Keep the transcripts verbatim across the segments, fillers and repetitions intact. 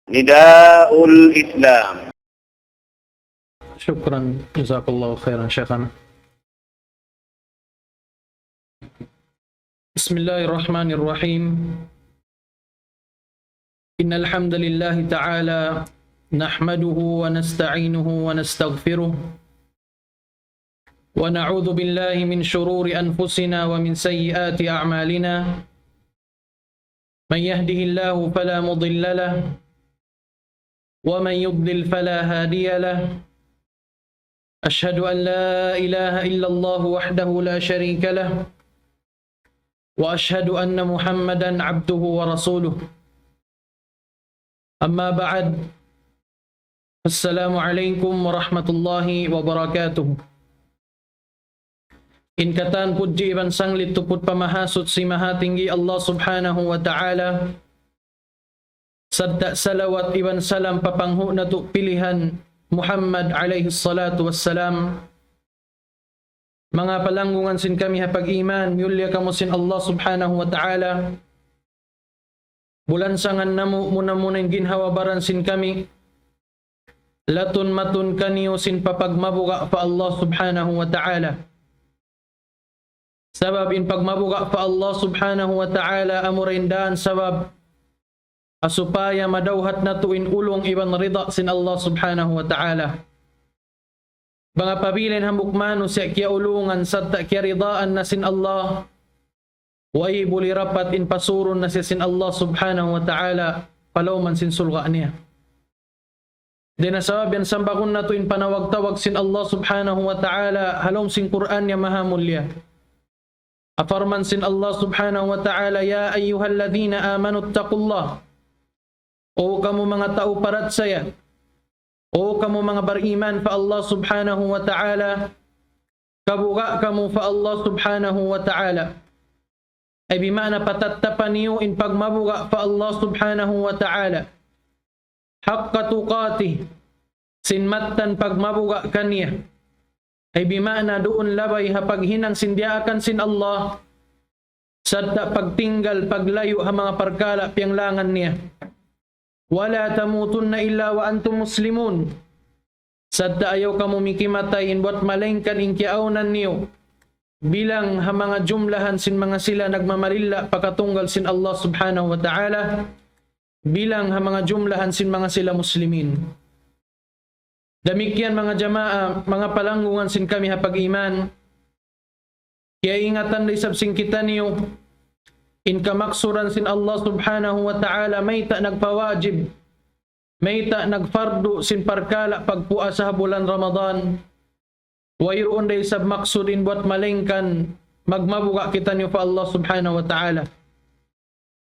نداء الإسلام. شكرا، جزاك الله خيرا شيخنا. بسم الله الرحمن الرحيم. إن الحمد لله تعالى نحمده ونستعينه ونستغفره، ونعوذ بالله من شرور أنفسنا ومن سيئات أعمالنا. من يهده الله فلا مضل له، ومن يضلل فلا هادي له. أشهد أن لا إله إلا الله وحده لا شريك له، وأشهد أن محمدا عبده ورسوله. أما بعد، السلام عليكم ورحمة الله وبركاته. In katan pudji iban sanglit tuput pa Mahasuchi Mahatinggi Allah Subhanahu wa Ta'ala, sarta' salawat iban salam pa panghu' natu' pilihan Muhammad alayhi salatu wassalam. Manga palanggungan sin kami ha pag-iman, miyulliya kamu sin Allah Subhanahu wa Ta'ala. Bulansangan namu' muna-muna in ginhawa-baran sin kami, latun-matun kaniyu sin papagmabuga' pa Allah Subhanahu wa Ta'ala. Sabab in pagmabuga' pa Allah Subhanahu wa Ta'ala amura in daan sabab ha supaya madawhat natu' in ulung iban rida sin Allah Subhanahu wa Ta'ala. Bang apabila in hambuuk manusiya' kiyaulungan sarta' kiyaridaan na sin Allah, way buli rapat in pasurun na siya sin Allah Subhanahu wa Ta'ala pa lawm sin surga' niya. Dayn ha sabab yan sambagun natu' in panawag-tawag sin Allah Subhanahu wa Ta'ala ha lawm sin Qur'an niya mahamulliya. Parman sin Allah Subhanahu wa Ta'ala, يا أيها الذين آمنوا اتقوا الله. O kamu manga tau parachaya, o kamu manga bariman pa Allah Subhanahu wa Ta'ala, kabuga' kamu pa Allah Subhanahu wa Ta'ala. Ay bima'na patattapa niyu in pagmabuga' pa Allah Subhanahu wa Ta'ala. حق تقاته, sin mattan pagmabuga' kaniya. Ay bima'na duun labay ha paghinang sin diyaakan sin Allah, sarta' pagtinggal paglayu' ha manga parkala' piyanglangan niya. ولا تموتن إلا وأنتم مسلمون. Sarta' ayaw kamu mikimatay in buwat malaingkan in kiyaawnan niyu bilang ha manga jumlahan sin manga sila nagmamalilla' pa katunggal sin Allah Subhanahu wa Ta'ala, bilang ha manga jumlahan sin manga sila muslimin. Damikkiyan manga jamaa, manga palanggungan sin kami ha pag-iman, kiyaingatan da isab sin kitaniyu in kamaksuran sin Allah Subhanahu wa Ta'ala mayta' nagpawajib, mayta' nagpardu sin parkala' pagpuasa ha bulan Ramadan. Wayruun da isab maksud in buwat malaingkan magmabuga' kitaniyu pa Allah Subhanahu wa Ta'ala.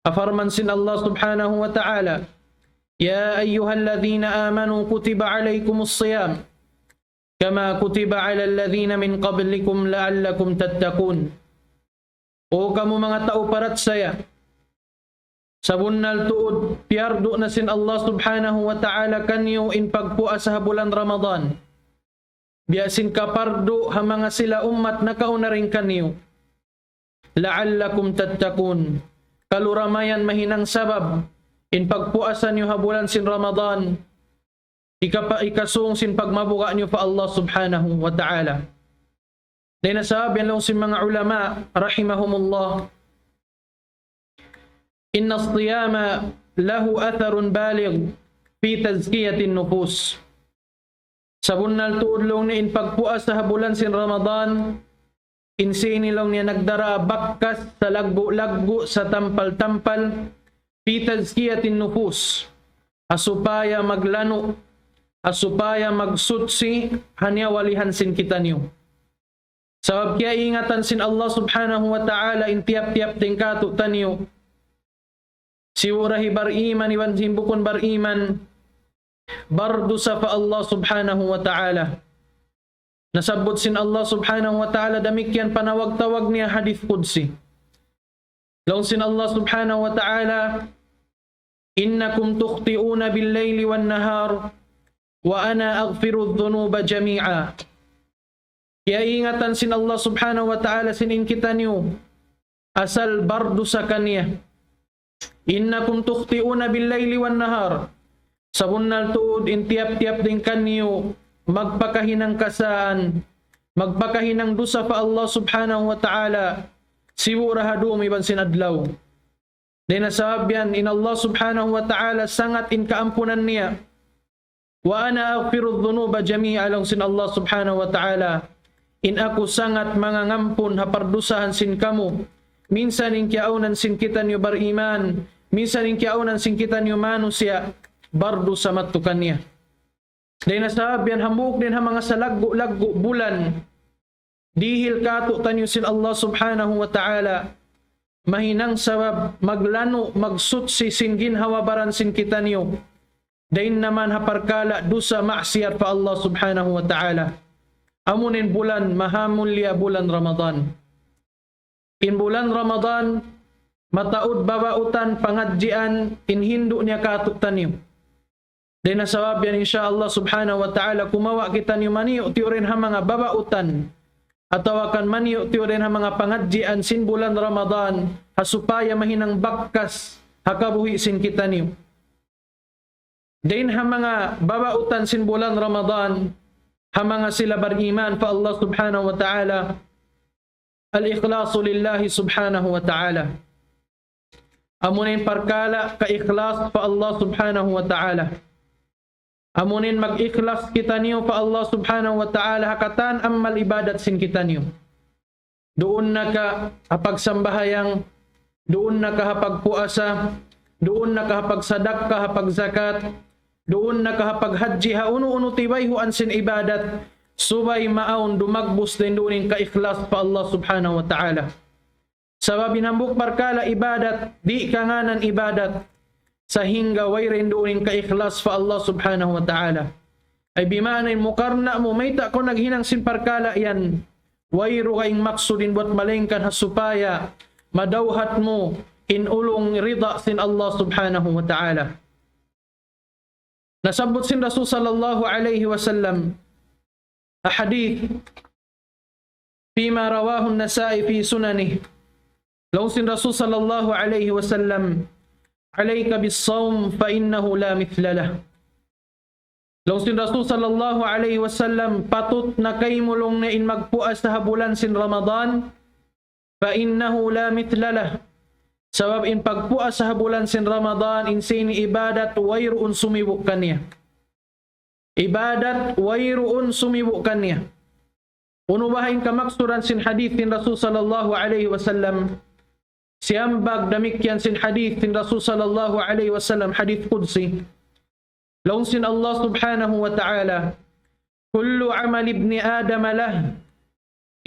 Parman sin Allah Subhanahu wa Ta'ala, يا أيها الذين آمنوا كتب عليكم الصيام كما كتب على الذين من قبلكم لعلكم تتقون. O kamu manga tau parachaya, sabunnal tuud piyardu na sin Allah Subhanahu wa Ta'ala kaniyu in pagpuasa ha bulan Ramadan, biya' sin kapardu ha manga sila ummat nakauna dayn kaniyu. لعلكم تتقون. Kaluramayan mahinang sabab in pagpuasa niyu ha bulan sin Ramadan, ikapa-, ikasūng sin pagmabuga' niyu pa Allah Subhanahu wa Ta'ala. Dayn ha sabab yan laung sin manga ulama, rahimahumullah, إن الصيام له أثر بالغ في تزكية النفوس. Sabunnal tuud laung niya in pagpuasa ha bulan sin Ramadan, in sini laung niya nagdara bakas salaggu'-laggu' satampal-tampal, في تزكية النفوس. Ha supaya maglanu', ha supaya magsuchi ha niyawalihan sin kitaniyu. Sabab kiyaingatan sin Allah Subhanahu wa Ta'ala in tiyap-tiyap dayn kātu'niyu. Sibu' da hi bariman iban sin bukun bariman, bardusa pa Allah Subhanahu wa Ta'ala. Nasabbut sin Allah Subhanahu wa Ta'ala damikkiyan panawag-tawag niya hadith qudsi. Laung sin Allah Subhanahu wa Ta'ala, إنكم تخطئون بالليل والنهار وأنا أغفر الذنوب جميعا. Kiyaingatan sin Allah Subhanahu wa Ta'ala sin in kitaniyu asal bardusa kaniya. إنكم تخطئون بالليل والنهار. Sabunnal tuud in tiyap-tiyap dayn kaniyu magpakahinang kasaan, magpakahinang dusa pa Allah Subhanahu wa Ta'ala, sibu' ra ha dum iban sin adlaw. Dayn ha sabab yan, in Allah Subhanahu wa Ta'ala sangat in kaampunan niya. وأنا أغفر الذنوب جميعا, laung sin Allah Subhanahu wa Ta'ala. In aku sangat mangangampun ha pardusahan sin kamu. Minsan in kiyaawnan sin kitaniyu bariman, minsan in kiyaawnan sin kitaniyu manusiya', bardusa mattu kaniya. Dayn ha sabab yan hambuuk dayn ha manga salaggu'-laggu' bulan, dihil kātu'niyu sin Allah Subhanahu wa Ta'ala, mahinang sabab maglanu', magsuchi sin ginhawa-baran sin kitaniyu. Dayn naman ha parkala' dusa, maksiyat pa Allah Subhanahu wa Ta'ala. Amu in bulan mahamulliya, bulan Ramadan. In bulan Ramadan, mataud babautan pangadjian in hindu' niya kātu'niyu. Dayn ha sabab yan, insya Allah Subhanahu wa Ta'ala, kumawa' kitaniyu maniyu'-tiyu' dayn ha manga babautan, atawa kan maniyu'-tiyu' dayn ha manga pangadjian sin bulan Ramadan, ha supaya mahinang bakas ha kabuhi' sin kitaniyu. Dayn ha manga babautan sin bulan Ramadan, ha manga sila bariman pa Allah Subhanahu wa Ta'ala, الإخلاص لله سبحانه وتعالى. Amu in parkala' kaikhlas pa Allah Subhanahu wa Ta'ala. Amu in mag-ikhlas kitaniyu pa Allah Subhanahu wa Ta'ala ha katan amal ibadat sin kitaniyu. Duun na ka ha pagsambahayang, duun na ka ha pagpuasa, duun na ka ha pagsadakka, ha pagzakat, duun na ka ha paghajji, ha unu-unu tibayhuan sin ibadat, subay maawn dumagbus dayn duun in kaikhlas pa Allah Subhanahu wa Ta'ala. Sabab in hambuuk parkala' ibadat, di' kangānan ibadat, sahingga wayruun duun in kaikhlas pa Allah Subhanahu wa Ta'ala. Ay bimaana in mukarna' mu, mayta' kaw naghinang sin parkala' yan, wayruun maksud in buwat malaingkan ha supaya madawhat mu in ulung rida sin Allah Subhanahu wa Ta'ala. Nasabbut sin Rasul sallallahu alayhi wasallam, ha hadith, فيما رواه النسائي في سننه. Laung sin Rasul sallallahu alayhi wasallam, عليك بالصوم فإنه لا مثل له. Laung sin Rasul sallallahu alayhi wasallam, patut na kaymu laung niya in magpuasa ha bulan sin Ramadan, فإنه لا مثل له. Sabab in pagpuasa ha bulan sin Ramadan, in sin ibadat wayruun sumibu' kaniya. Ibadat wayruun sumibu' kaniya. Unu baha' in kamaksuran sin hadith sin Rasul sallallahu alayhi wasallam? Siyambag damikkiyan sin hadith sin Rasul sallallahu alayhi wasallam, hadith qudsi. Laung sin Allah Subhanahu wa Ta'ala, كل عمل ابن آدم له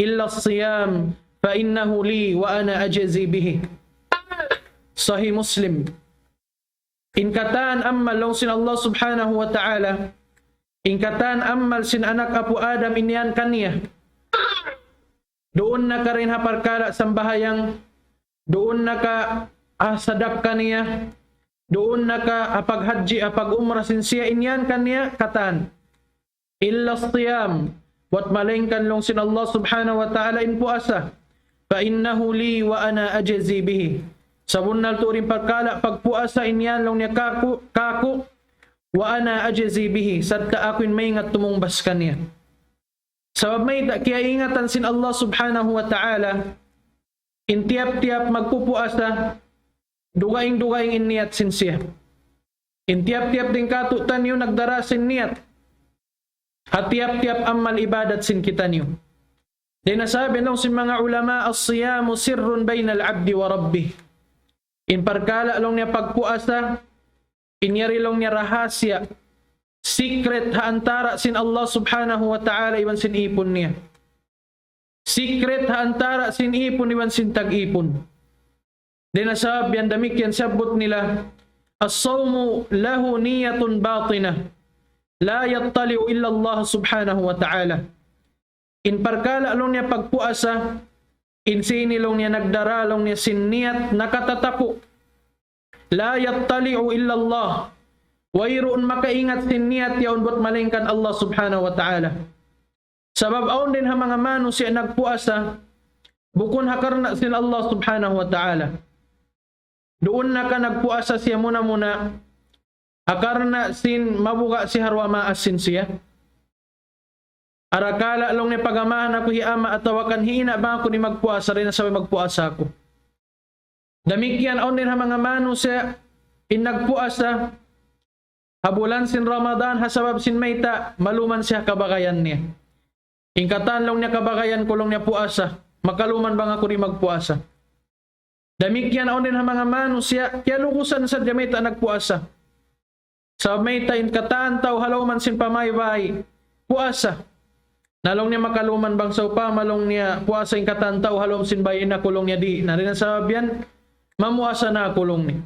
إلا الصيام فإنه لي وأنا أجزي به. Sahih Muslim. In katan amal, laung sin Allah Subhanahu wa Ta'ala, in katan amal sin anak apu' Adam in yan kaniya. Duun na ka dayn ha parkala' sambahayang, duun na ka ha sadakka niya, duun na ka ha paghajji, ha pag-umrah sin siya, in yan kaniya katan. إلا الصيام, buwat malaingkan laung sin Allah Subhanahu wa Ta'ala in puasa. فإنه لي وأنا أجزي به. Sabunnal tuud in parkala' pagpuasa in yan laung niya kāku', kāku', وأنا أجزي به, sarta' aku in maingat tumungbas kaniya. Sabab mayta', kiyaingatan sin Allah Subhanahu wa Ta'ala, in tiyap-tiyap magpupuasa, dugaing-dugaing in niyat sin siya. In tiyap-tiyap dayn kātu'niyu nagdara sin niyat ha tiyap-tiyap amal ibadat sin kitaniyu. Dayn ha sabab laung sin manga ulama, الصيام سر بين العبد وربه. In parkala' laung niya pagpuasa, in yari laung niya rahasiya, secret ha antara' sin Allah Subhanahu wa Ta'ala iban sin īpun niya. Secret ha antara' sin īpun iban sin tag-īpun. Dayn ha sabab yan damikkiyan siyabbut nila, الصوم له نية باطنة لا يطلع إلا الله سبحانه وتعالى. In parkala' laung niya pagpuasa, in sin laung niya nagdara laung niya sin niyat nakatatapu'. لا يطلع إلا الله. Wayruun makaingat sin niyat yaun buwat malaingkan Allah Subhanahu wa Ta'ala. Sabab awn dayn ha manga manusiya' nagpuasa, bukun ha karna' sin Allah Subhanahu wa Ta'ala. Duun na ka nagpuasa siya muna-muna, Akarna' sin mabuga' siya ha duwa maas sin siya. Arakala' laung niya pagamahan aku hi ama' atawa kan hi ina' bang aku di' magpuasa, dayn ha sabab magpuasa aku. Damikkiyan awn dayn ha manga manusiya' in nagpuasa ha bulan sin Ramadan ha sabab sin mayta', maluman siya ha kabagayan niya. In katan laung niya kabagayan ku laung niya puasa, makaluman bang aku di' magpuasa. Damikkiyan awn dayn ha manga manusiya', kiyalugusan sadja mayta' nagpuasa. Sabab mayta' in katan tau ha lawm sin pamaybay puasa. Na laung niya makaluman bang sawpama laung niya puasa in katan tau ha lawm sin bay, in aku laung niya di'. Na dayn ha sabab yan, mamuasa na aku laung niya.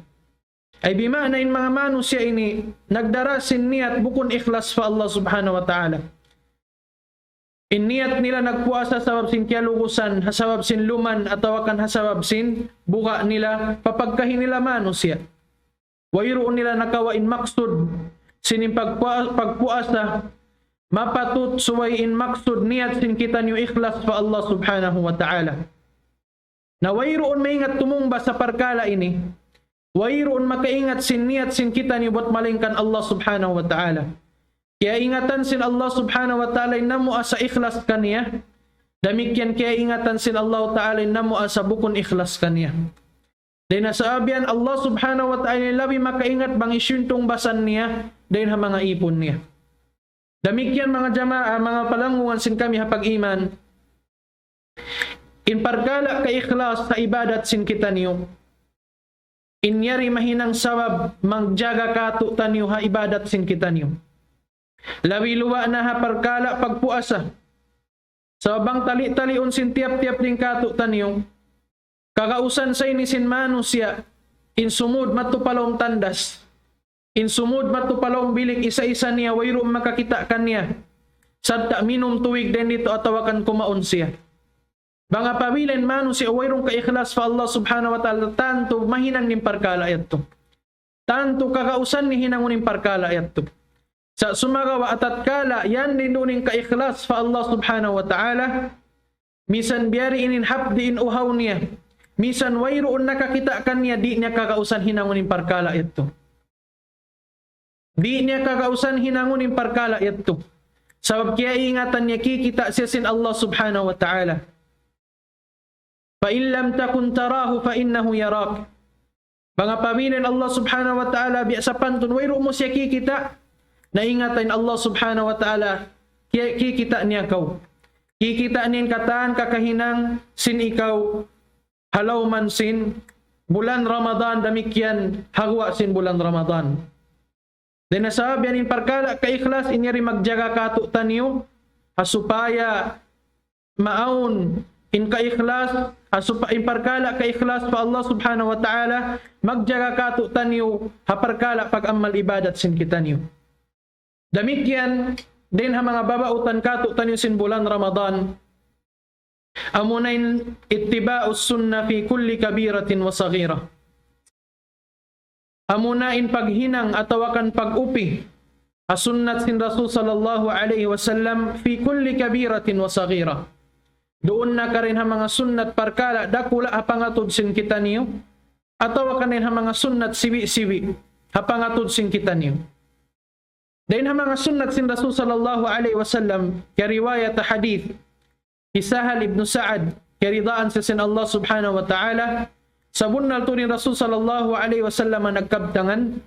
Ay bima'na in manga manusiya' ini, nagdara sin niyat bukun ikhlas pa Allah Subhanahu wa Ta'ala. In niyat nila nagpuasa sabab sin kiyalugusan, ha sabab sin luman, atawa kan ha sabab sin buga' nila, pa pagkahi nila manusiya'. Wayruun nila nakawa' in maksud sin in pagpua-, pagpuasa, mapatut subay in maksud niyat sin kitaniyu ikhlas pa Allah Subhanahu wa Ta'ala. Na wayruun maingat tumungba sa parkala' ini. Wayruun makaingat sin niyat sin kitaniyu bat malaingkan Allah Subhanahu wa Ta'ala. Kiyaingatan sin Allah Subhanahu wa Ta'ala in namuasa ikhlas kaniya. Damikkiyan kiyaingatan sin Allah Ta'ala in namuasa bukun ikhlas kaniya. Dayn ha sabab yan Allah Subhanahu wa Ta'ala in labi makaingat bang hisiyu in tungbasan niya dayn ha manga ipun niya. Damikkiyan manga jamaa, manga palanggungan sin kami ha pag-iman. In parkala' kaikhlas ha ibadat sin kitaniyu. In yari mahinang sabab magjaga kātu'niyu ha ibadat sin kitaniyu. Labi luba' na ha parkala' pagpuasa. Sabab bang tali-taliun sin tiyap-tiyap dayn kātu'niyu, kagausan sa ini sin manusiya', in sumud madtu pa lawm tandas. In sumud madtu pa lawm bilik, isa-isa niya, wayruun makakita' kaniya. Sarta' minum tubig dayn ditu atawa kan kumaun siya. Bang apabila in manusiya' wayruun kaikhlas pa Allah Subhanahu wa Ta'ala, tantu mahinang in parkala' yadtu. Tantu kagausan niya hinangun in parkala' yadtu. Sa' sumagawa' atatkala yan duun in kaikhlas pa Allah Subhanahu wa Ta'ala, misan biyari inin hapdi' in uhaw niya, misan wayruun nakakita' kaniya, di' niya kagausan hinangun in parkala' yadtu. Di' niya kagausan hinangun in parkala' yadtu. Sabab kiyaingatan niya kikita' siya sin Allah Subhanahu wa Ta'ala. فإن لم تكن تراه فإنه يراك. Bang apabila in Allah Subhanahu wa Ta'ala biya' sapantun wayruun mu siya kikita', na ingatan in Allah Subhanahu wa Ta'ala, ki-, kikita' niya kaw. Kikita' niya in katan kakahinang sin ikaw ha lawm sin bulan Ramadan, damikkiyan ha guwa' sin bulan Ramadan. Dayn ha sabab yan in parkala' kaikhlas in yari magjaga kātu'niyu, ha supaya maawn in kaikhlas, ha supa-, in parkala' kaikhlas pa Allah Subhanahu wa Ta'ala, magjaga kātu'niyu ha parkala' pag-amal ibadat sin kitaniyu. Damikkiyan dayn ha manga babautan kātu'niyu sin bulan Ramadan, amuna in اتباع السنة في كل كبيرة وصغيرة. Amuna in paghinang atawa kan pag-upi ha sunnat sin Rasul sallallahu alayhi wasallam في كل كبيرة وصغيرة. Duun na ka dayn ha manga sunnat parkala' dakula' ha pangatud sin kitaniyu, atawa kan dayn ha manga sunnat sibi'-sibi' ha pangatud sin kitaniyu. Dayn ha manga sunnat sin Rasul sallallahu alayhi wasallam, kiyariwayat hadith hi Sahal ibn Sa'ad, kiyaridaan siya sin Allah Subhanahu wa Ta'ala, sabunnal tuud in Rasul sallallahu alayhi wasallam nagkabtangan,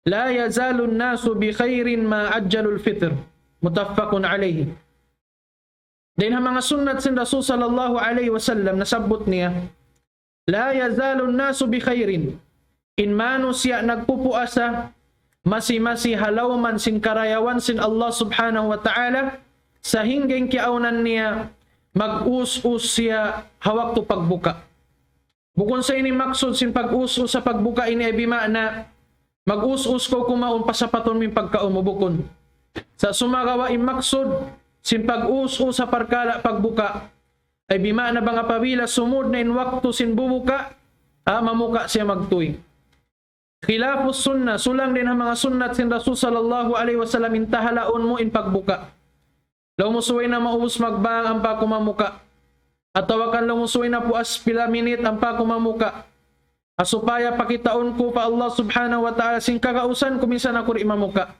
لا يزال الناس بخير ما عجلوا الفطر. متفق عليه. Dayn ha manga sunnat sin Rasul sallallahu alayhi wasallam nasabbut niya, لا يزال الناس بخير. In manusiya' nagpupuasa, masi-masi ha lawm sin karayawan sin Allah Subhanahu wa Ta'ala, sahingga in kiyaawnan niya, mag-us-us siya ha waktu pagbuka. Bukun sa ini maksud sin pag-us-us ha pagbuka ini ay bima'na, mag-us-us kaw kumaun, pasapatun mu in pagkaun mu, bukun. Sa' sumagawa' in maksud sin pag-us-us ha parkala' pagbuka, ay bima'na bang apabila sumud na in waktu sin bubuka, ha, mamuka siya magtuy. خلاف السنة, sulang dayn ha manga sunnat sin Rasul sallallahu alayhi wasallam in tahalaun mu in pagbuka. Laung mu subay na maubus magbang ampa aku mamuka. Atawa kan laung mu subay na puas pila minit ampa aku mamuka. Ha supaya pakitaun ku pa Allah Subhanahu wa Ta'ala sin kagausan ku minsan aku di' mamuka.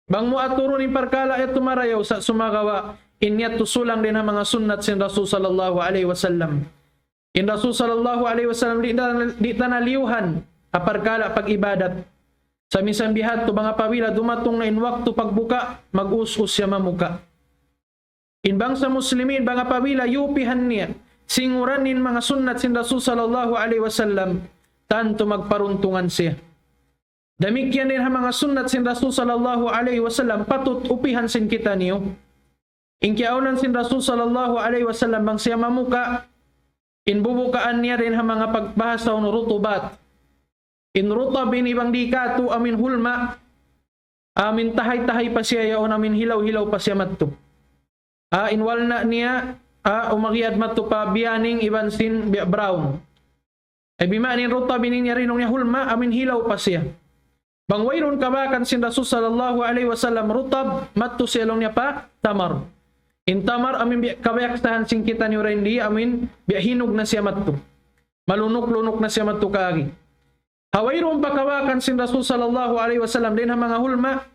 Bang mu aturun in parkala' yadtu marayaw sa' sumagawa' in yadtu sulang dayn ha manga sunnat sin Rasul sallallahu alayhi wasallam. In Rasul sallallahu alayhi wasallam di', di' ta na liyuhan ha parkala' pag-ibadat. Sa' minsan bihadtu bang apabila dumatung na in waktu pagbuka, mag-us-us siya mamuka. In bangsa Muslimin, bang apabila yupihan niya, singuran in manga sunnat sin Rasul sallallahu alayhi wasallam, tantu magparuntungan siya. Damikkiyan dayn ha manga sunnat sin Rasul sallallahu alayhi wasallam, patut upihan sin kitaniyu. In kiyaawnan sin Rasul sallallahu alayhi wasallam, bang siya mamuka, in bubukaan niya dayn ha manga pagbahasahun rutubat. In rutab ini bang di' katu' amuin hulma, amuin tahay-tahay pa siya yaun, amuin hilaw-hilaw pa siya madtu. Ah, in walna' niya, ah, umagiyad madtu pa biyaning iban sin biya' brown. Ay bima'na in rutab ini niya rinung niya hulma, amuin hilaw pa siya. Bang wayruun kabakan sin Rasul sallallahu alayhi wasallam rutab, madtu siya laung niya pa tamar. In tamar, amuin biya' kabayaksahan sin kitaniyu dayn di, amuin biya' hinug na siya madtu. Malunuk-lunuk na siya madtu kaagi. Ha wayruun pa kabakan sin Rasul sallallahu alayhi wasallam dayn ha manga hulma,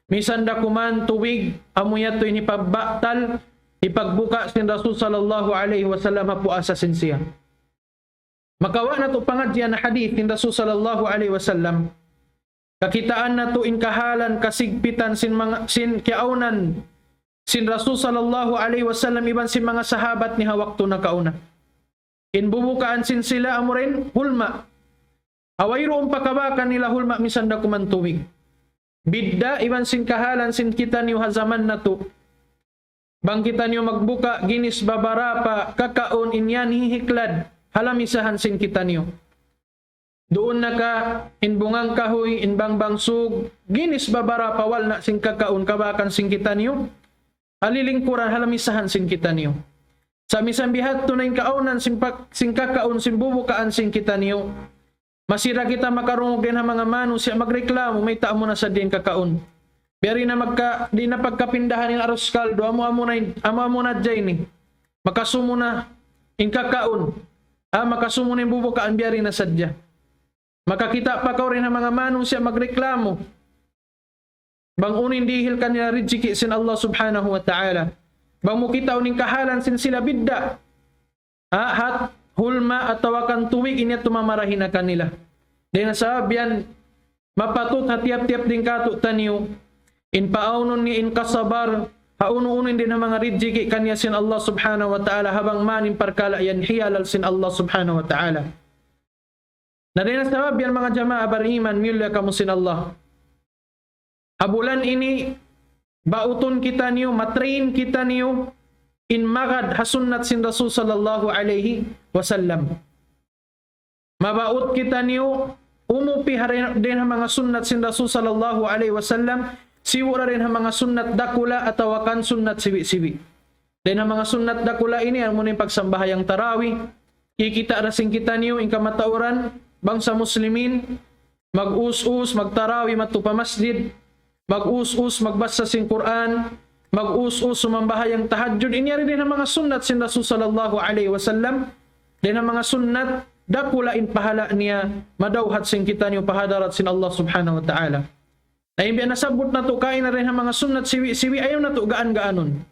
misan da kuman tubig, amu yadtu in hipagbatal, hipagbuka sin Rasul sallallahu alayhi wasallam ha puasa sin siya. Makawa' natu' pangadjian hadith sin Rasul sallallahu alayhi wasallam. Kakitaan natu' in kahalan kasigpitan sin manga, sin kiyaawnan sin Rasul sallallahu alayhi wasallam iban sin manga sahabat niya ha waktu nakauna. In bubukaan sin sila amu ra in hulma. Ha wayruun pa kabakan nila hulma misan da kuman tubig. Bidda' iban sin kahalan sin kitaniyu ha jaman natu'. Bang kitaniyu magbuka, ginis babarapa kakaun in yan hihiklad ha lamisahan sin kitaniyu. Duun na ka in bungang kahuy, in bangbang sug, ginis babarapa walna' sin kakaun kabakan sin kitaniyu. Ha lilingkuran ha lamisahan sin kitaniyu. Sa' misan bihadtu na in kaawnan sin pak-, sin kakaun sin bubukaan sin kitaniyu. Masi ra kita makarungug dayn ha manga manusiya' magreklamu, mayta' amu na sadja in kakaun. Biya' di na magka-, di' na pagkapindahan in arus kaldu, amu-amu na in, amu-amu na hadja ini. Makasumu na in kakaun. Ah, makasumu na in bubukaan, biya' di na sadja. Makakita' pa kaw dayn ha manga manusiya' magreklamu. Bang unu in dihil kanila rijiki' sin Allah Subhanahu wa Ta'ala. Bang mu kitaun in kahalan sin sila bidda'. Ha, hat hulma atawa kan tubig ini yadtu mamarahi na kanila. Dayn ha sabab yan, mapatut ha tiyap-tiyap dayn kātu'niyu in paawnun niya in kasabar, ha unu-unu in dayn ha manga rijiki' kaniya sin Allah Subhanahu wa Ta'ala, ha bang man in parkala' yan hiyalal sin Allah Subhanahu wa Ta'ala. Na dayn ha sabab yan manga jamaa bariman, miyulliya kamu sin Allah. Ha bulan ini, bautun kitaniyu, matrain kitaniyu, in magad ha sunnat sin Rasul sallallahu alayhi wasallam. Mabaut kitaniyu, umupi ha dayn, dayn ha manga sunnat sin Rasul sallallahu alayhi wasallam, sibu' da dayn ha manga sunnat dakula' atawa kan sunnat sibi'-sibi'. Dayn ha manga sunnat dakula' ini, amuna in pagsambahayang tarawih, kikita' da sin kitaniyu, in kamatauran, bangsa muslimin, mag-us-us, magtarawih, madtu pa masjid, mag-us-us, magbasa sin Qur'an, mag-us-us, sumambahayang tahajjud. Ini yari dayn ha manga sunnat sin Rasul sallallahu alayhi wasallam, dayn ha manga sunnat, dakula' in pahala' niya, madawhat sin kitaniyu pa hadarat sin Allah Subhanahu wa Ta'ala. Na in biya' nasabbut natu' kaina dayn ha manga sunnat sibi'-sibi', ayaw natu' gaan-gaanun.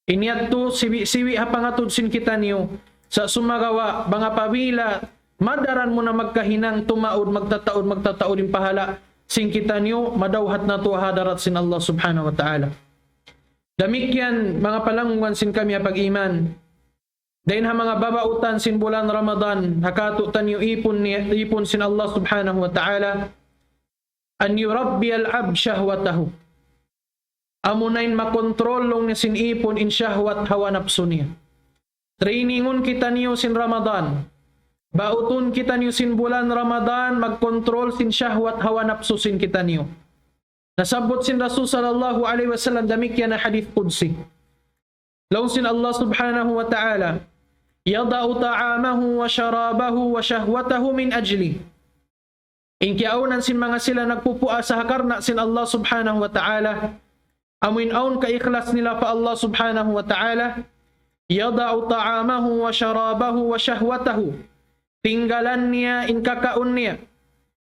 In yadtu sibi'-sibi' ha pangatud sin kitaniyu. Sa' sumagawa', bang apabila madaran mu na magkahinang tumaud, magtataud, magtataud in pahala' sin kitaniyu, madawhat natu' ha hadarat sin Allah Subhanahu wa Ta'ala. Damikkiyan, manga palanggungan sin kami ha pag-iman. Dayn ha manga babautan sin bulan Ramadan, ha kātu'niyu ipun ni, ipun sin Allah Subhanahu wa Ta'ala, أن يربي العبد شهوته. Amuna in makontrol laung niya sin ipun in shahwat hawa napsu niya. Trainingun kitaniyu sin Ramadan. Bautun kitaniyu sin bulan Ramadan, magkontrol sin shahwat hawa napsu sin kitaniyu. Nasabbut sin Rasul sallallahu alayhi wasallam damikkiyan ha hadith qudsi. Laung sin Allah Subhanahu wa Ta'ala, يضع طعامه وشرابه وشهوته من أجلي. In kiyaawnan sin manga sila nagpupuasa ha karna' sin Allah Subhanahu wa Ta'ala, amu in awn kaikhlas nila pa Allah Subhanahu wa Ta'ala, يضع طعامه وشرابه وشهوته. tinggalan niya in kakaun niya,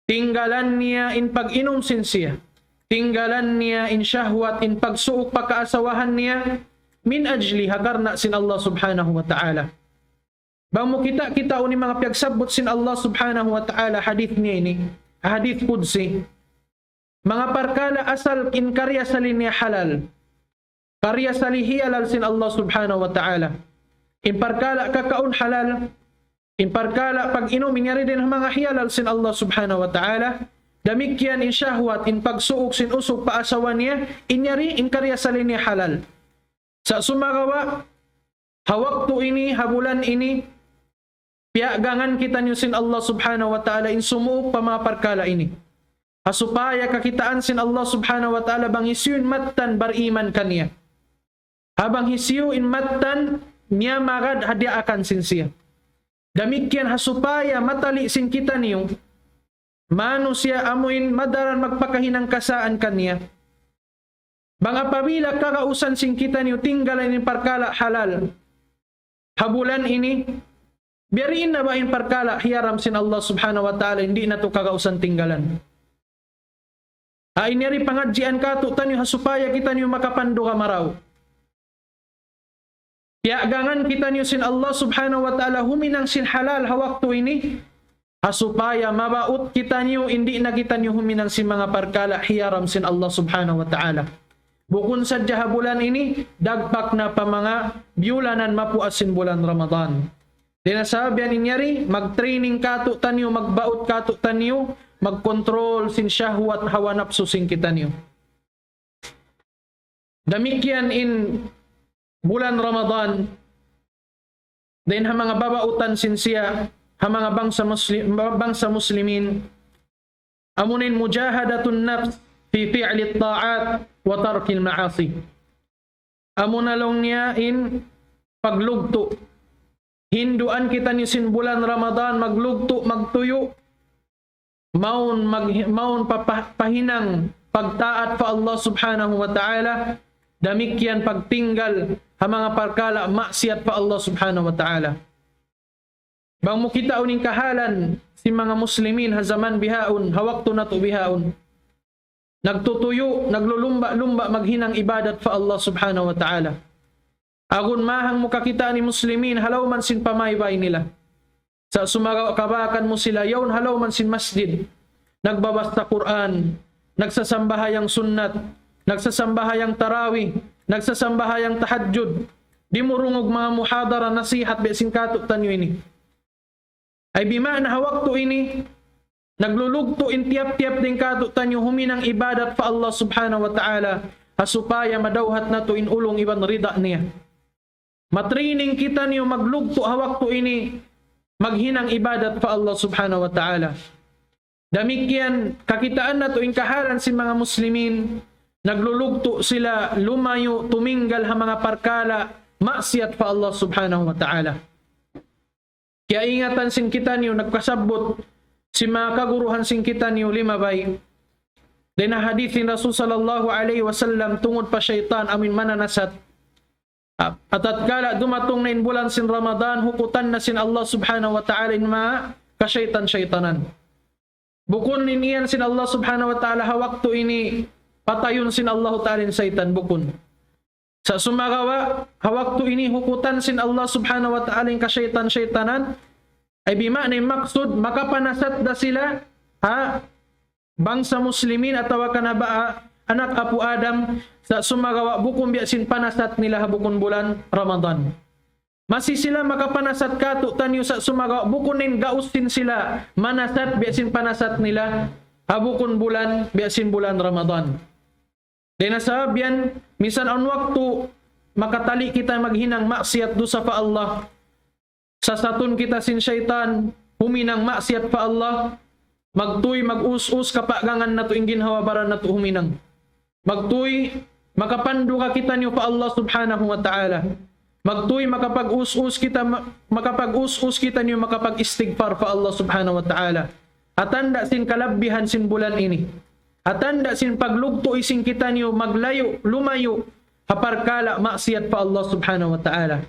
tinggalan niya in pag-inum sin siya, tinggalan niya in shahwat, in pagsuuk pa kaasawahan niya, min ajli, ha karna' sin Allah Subhanahu wa Ta'ala. Bang mu kita'-kitaun in manga piyagsabbut sin Allah Subhanahu wa Ta'ala, hadith niya ini, hadith qudsi. Manga parkala' asal in karna' asal niya halal. Karna' asal hiyalal sin Allah Subhanahu wa Ta'ala. In parkala' kakaun halal, in parkala' pag-inum, in yari dayn ha manga hiyalal sin Allah Subhanahu wa Ta'ala. Damikkiyan in shahwat, in pagsuuk sin usug pa asawa niya, in yari in karna' asal niya halal. Sa' sumagawa', ha waktu ini, ha bulan ini, piyagangan kitaniyu sin Allah Subhanahu wa Ta'ala in sumuuk pa manga parkala' ini. Ha supaya kakitaan sin Allah Subhanahu wa Ta'ala bang hisiyu in mattan bariman kaniya. Ha bang hisiyu in mattan miyamagad ha diyaakan sin siya. Damikkiyan ha supaya matali' sin kitaniyu, manusiya' amuin madaran magpakahinang kasaan kaniya. Bang apabila kagausan sin kitaniyu tinggalan in parkala' halal ha bulan ini, biya' diin na ba in parkala' hiyaram sin Allah Subhanahu wa Ta'ala, di' natu' kagausan tinggalan. Ha, in yari pangadjian kātu'niyu ha supaya kitaniyu makapandu' ha marayaw. Piyagangan kitaniyu sin Allah Subhanahu wa Ta'ala huminang sin halal ha waktu ini. Ha supaya mabaut kitaniyu, di' na kitaniyu huminang sin manga parkala' hiyaram sin Allah Subhanahu wa Ta'ala. Bukun sadja ha bulan ini, dagpak na pa manga biyulanan mapuas sin bulan Ramadan. Dayn ha sabab yan in yari, mag-training kātu'niyu, magbaut kātu'niyu, mag-control sin shahwat hawa napsu sin kitaniyu. Damikkiyan in bulan Ramadan, dayn ha manga babautan sin siya, ha manga bangsa Muslim, bangsa Muslimin, amuna in mujahadatun nafs fi fi'lit ta'at wa tarkil ma'asi. Amuna laung niya in paglugtu'. Hinduan kitaniyu sin bulan Ramadan, maglugtu', magtuyu', mawn mag-, mawn pa-, pa-, pahinang pagtaat pa Allah Subhanahu wa Ta'ala, damikkiyan pagtinggal ha manga parkala' maksiyat pa Allah Subhanahu wa Ta'ala. Bang mu kitaun in kahalan sin manga Muslimin ha jaman bihaun, ha waktu natu' bihaun. Nagtutuyu', naglulumba'-lumba' maghinang ibadat pa Allah Subhanahu wa Ta'ala. Agun mahang mu kakitaan in Muslimin ha lawm sin pamaybay nila. Sa' sumagawa' kabakan mu sila yaun ha lawm sin masjid. Nagbabasa Qur'an, nagsasambahayang sunnat, nagsasambahayang tarawih, nagsasambahayang tahajjud. Dimurungug manga muhadara nasihat biya' sin kātu'niyu ini. Ay bima'na ha waktu ini, naglulugtu' in tiyap-tiyap dayn kātu'niyu huminang ibadat pa Allah Subhanahu wa Ta'ala, ha supaya madawhat natu' in ulung iban rida niya. Matraining kitaniyu maglugtu' ha waktu ini, maghinang ibadat pa Allah Subhanahu wa Ta'ala. Damikkiyan, kakitaan natu' in kahalan sin manga Muslimin, naglulugtu' sila lumayu', tuminggal ha manga parkala' maksiyat pa Allah Subhanahu wa Ta'ala. Kiyaingatan sin kitaniyu, nagkasabbut sin manga kaguruhan sin kitaniyu limabay. Dayn ha hadith sin Rasul sallallahu alayhi wasallam tungud pa saytan amuin mananasat. Atatkala dumatung na in bulan sin Ramadan, hukutan na sin Allah Subhanahu wa Ta'ala in manga kasaytan-saytanan. Bukun in iyan sin Allah Subhanahu wa Ta'ala ha waktu ini patayun sin Allah Ta'ala in saytan, bukun. Sa' sumagawa', ha waktu ini hukutan sin Allah Subhanahu wa Ta'ala in kasaytan-saytanan, ay bima'na in maksud, makapanasat da sila, ha, bangsa Muslimin atawa kan ha ba-, anak apu' Adam, sa' sumagawa' bukun biya' sin panasat nila ha bukun bulan Ramadan. Masi sila makapanasat kātu'niyu sa' sumagawa' bukun in gaus sin sila manasat biya' sin panasat nila ha bukun bulan, biya' sin bulan Ramadan. Dayn ha sabab yan, minsan awn waktu makatali kita maghinang maksiyat dusa pa Allah. Sasatun kita sin saytan, huminang maksiyat pa Allah, magtuy, mag-us-us, kapagangan natu' in ginhawa-baran natu' huminang. Magtuy, makapandu' kitaniyu pa Allah Subhanahu wa Ta'ala. Magtuy, makapag-us-us kita, ma-, makapag-us-us kitaniyu, makapag-istighfar pa Allah Subhanahu wa Ta'ala. Ha tanda' sin kalabbihan sin bulan ini. Ha tanda' sin paglugtu' sin kitaniyu, maglayu', lumayu', ha parkala' maksiyat pa Allah Subhanahu wa Ta'ala.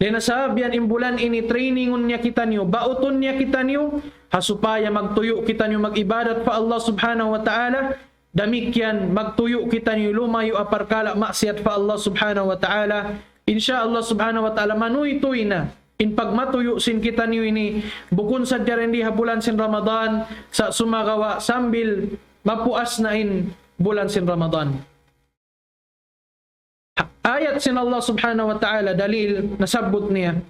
Dayn ha sabab yan in bulan ini trainingun niya kitaniyu, bautun niya kitaniyu, ha supaya magtuyu' kitaniyu mag-ibadat pa Allah Subhanahu wa Ta'ala, damikkiyan magtuyu' kitaniyu lumayu' ha parkala' maksiyat pa Allah Subhanahu wa Ta'ala. Insya Allah Subhanahu wa Ta'ala, manuytuy na in pagmatuyu' sin kitaniyu ini, bukun sadja dayn di ha bulan sin Ramadan, sa' sumagawa' sambil mapuas na in bulan sin Ramadan. Ayat sin Allah Subhanahu wa Ta'ala, dalil, nasabbut niya,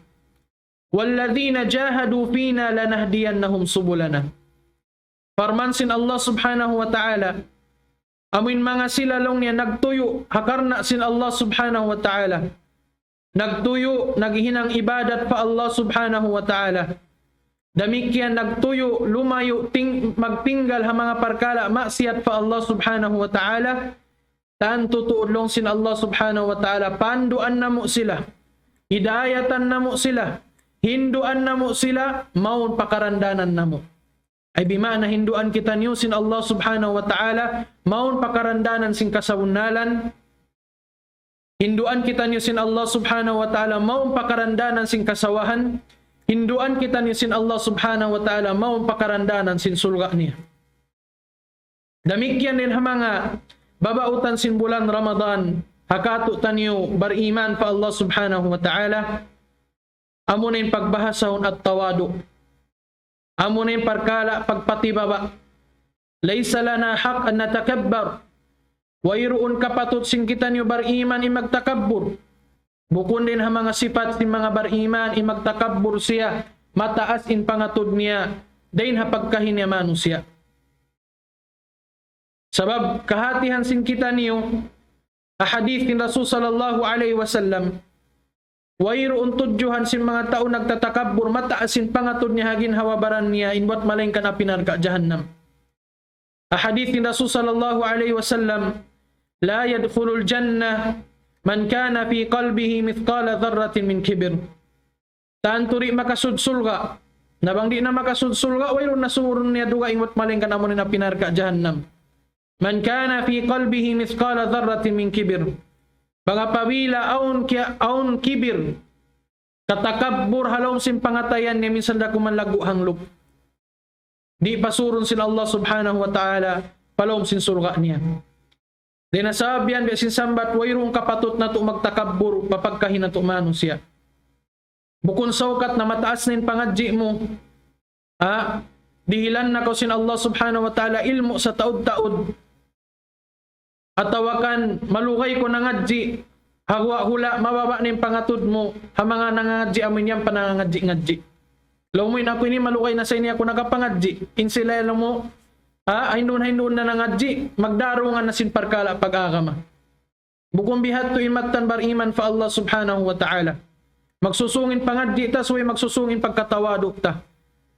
وَالَّذِينَ جَاهَدُوا فِينَا لَنَهْدِيَنَّهُمْ سُبُلَنَا. Parman sin Allah Subhanahu wa Ta'ala, amuin manga sila laung niya nagtuyu' ha karna' sin Allah Subhanahu wa Ta'ala, nagtuyu', naghinang ibadat pa Allah Subhanahu wa Ta'ala, damikkiyan nagtuyu', lumayu', ting-, magtinggal ha manga parkala' maksiyat pa Allah Subhanahu wa Ta'ala, tantu tuud laung sin Allah Subhanahu wa Ta'ala, panduan namu' sila, hidayatan namu' sila, hinduan namu' sila, mawn pakarandanan namu'. Ay bima'na hinduan kitaniyu sin Allah Subhanahu wa Ta'ala, mawn pakarandanan sin kasabunnalan, hinduan kitaniyu sin Allah Subhanahu wa Ta'ala, mawn pakarandanan sin kasawahan, hinduan kitaniyu sin Allah Subhanahu wa Ta'ala, mawn pakarandanan sin surga' niya. Damikkiyan dayn ha manga babautan sin bulan Ramadan, ha katu'taniyu bariman pa Allah Subhanahu wa Ta'ala, amuna in pagbahasahun at-tawadu'. Amuna in parkala' pagpatibaba'. لَيْسَ لَنَا حَقٌّ أَنْ نَتَكَبَّرَ. Wayruun kapatut sin kitaniyu bariman in magtakabbur. Bukun dayn ha manga sipat sin manga bariman in magtakabbur siya, mataas in pangatud niya, dayn ha pagkahi niya manusiya'. Sabab kahatihan sin kitaniyu, ha hadith sin Rasul sallallahu alayhi wasallam, wayruun tudjuhan sin manga tau nagtatakabbur, mataas sin pangatud niya ha ginhawa-baran niya, in buwat malaingkan api narka' jahannam. Ha hadith sin Rasul sallallahu alayhi wasallam, لَا يَدْخُلُ الْجَنَّةَ مَنْ كَانَ فِي قَلْبِهِ مِثْقَالَ ذَرَّةٍ مِنْ كِبْرٍ. Tantu di' makasud surga'. Na bang di' na makasud surga', wayruun na surun niya dugaing buwat malaingkan amuin api narka' jahannam. مَنْ كَانَ فِي قَلْبِهِ مِثْقَالَ ذَرَّةٍ مِنْ كِبْرٍ. Bang apabila awn kiya-, awn kibir, katakabbur ha lawm sin pangatayan niya, minsan da kuman laggu' hanglup, di' pasurun sin Allah Subhanahu wa Ta'ala pa lawm sin surga' niya. Dayn ha sabab yan, biya' sin sambat, wayruun kapatut natu' magtakabbur pa pagkahi natu' manusiya'. Bukun saukat na mataas na in pangadji' mu, ha, dihilan na kaw sin Allah Subhanahu wa Ta'ala ilmu' sataud-taud, atawa kan malugay kaw nangadji', ha guwa' hula' mababa' na in pangatud mu ha manga nangangadji' amu in yan pa nangangadji'-ngadji'. Laung mu in aku ini malugay na sa ini aku nakapangadji'. In sila laung mu, ha, hainduun-hainduun na nangadji', magdarungan na sin parkala' pag-agama. Bukun bihadtu in mattan bariman pa Allah Subhanahu wa Ta'ala. Magsusung in pangadji' ta, subay magsusung in pagkatawadu' ta.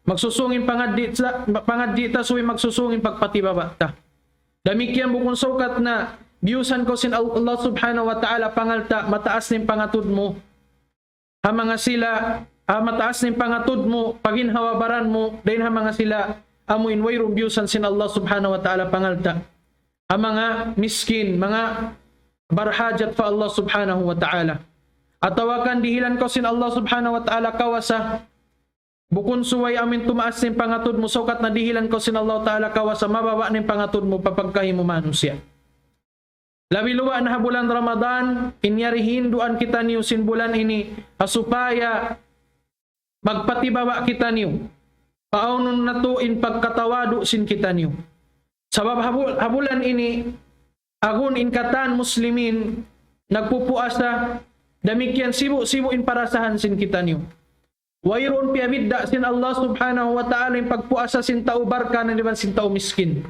Magsusung in pangadji' ta, pangadji' ta, subay magsusung in pagpatibaba' ta. Damikkiyan bukun saukat na biyusan kaw sin Al-, Allah Subhanahu wa Ta'ala pangalta', mataas na in pangatud mu ha manga sila, ha, mataas na in pangatud mu, pa ginhawa-baran mu, dayn ha manga sila, amu in wayruun biyusan sin Allah Subhanahu wa Ta'ala pangalta'. Ha manga miskin, manga barhajat pa Allah Subhanahu wa Ta'ala. Atawa kan dihilan kaw sin Allah Subhanahu wa Ta'ala kawasa, bukun subay amu in tumaas na in pangatud mu, saukat na dihilan kaw sin Allah Ta'ala kawasa, mababa' na in pangatud mu pa pagkahi mu manusiya'. Labi luba' na ha bulan Ramadan, in yari hinduan kitaniyu sin bulan ini, ha supaya magpatibaba' kitaniyu. Paawnun natu' in pagkatawadu' sin kitaniyu. Sabab ha bu-, ha bulan ini, agun in katan muslimin nagpupuasa, damikkiyan sibu'-sibu' in parasahan sin kitaniyu. Wayruun piyabidda' sin Allah Subhanahu wa Ta'ala in pagpuasa sin tau barka na iban sin tau miskin.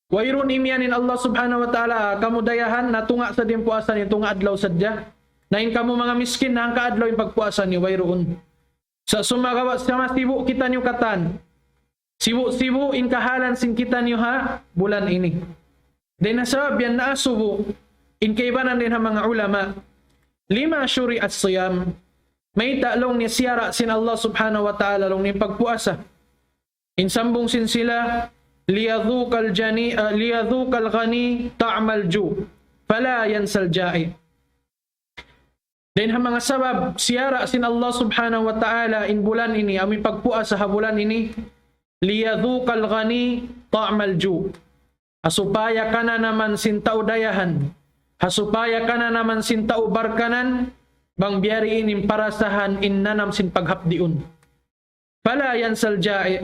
Wayruun imiyan in Allah Subhanahu wa Ta'ala, "Ah, kamu dayahan, na tunga' sadja in puasa niyu, tunga' adlaw sadja. Na in kamu manga miskin, na hangka adlaw in pagpuasa niyu," wayruun. Sa' sumagawa' sama sibu' kitaniyu katan. Sibu'-sibu' in kahalan sin kitaniyu ha bulan ini. Dayn ha sabab yan naasubu in kaibanan dayn ha manga ulama, لِمَ شُرِعَ الصِّيَامُ. Mayta' laung niya siyara' sin Allah Subhanahu wa Ta'ala laung niya in pagpuasa. In sambung sin sila, لِيَذُوقَ الْجَنِي-, ah, لِيَذُوقَ الْغَنِيُّ طَعْمَ الْجُوعِ فَلَا يَنْسَى الْجَائِعَ. Dayn ha manga sabab siyara' sin Allah Subhanahu wa Ta'ala in bulan ini, amu in pagpuasa ha bulan ini, ليذوق الغني طعم الجوع. Ha supaya kananaman sin tau dayahan, ha supaya kananaman sin tau barkanan, bang biya' diin in parasahan in nanam sin paghapdiun. فلا ينسى الجائع.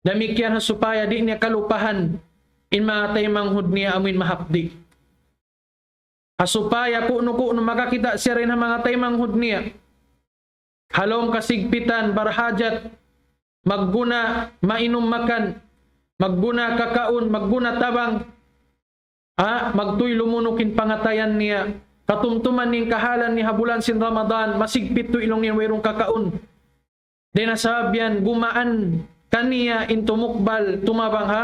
Damikkiyan ha supaya di' niya kalupahan in manga taymanghud niya amu in mahapdi'. Ha supaya ku'nu-ku'nu makakita' siya dayn ha manga taymanghud niya ha lawm kasigpitan, barhajat, magguna mainum makan, magguna kakaun, magguna tabang. Ha, magtuy lumunuk in pangatayan niya. Katumtuman niya in kahalan niya ha bulan sin Ramadan, masigpit tuud laung niya wayruun kakaun. Dayn ha sabab yan, gumaan kaniya in tumukbal, tumabang ha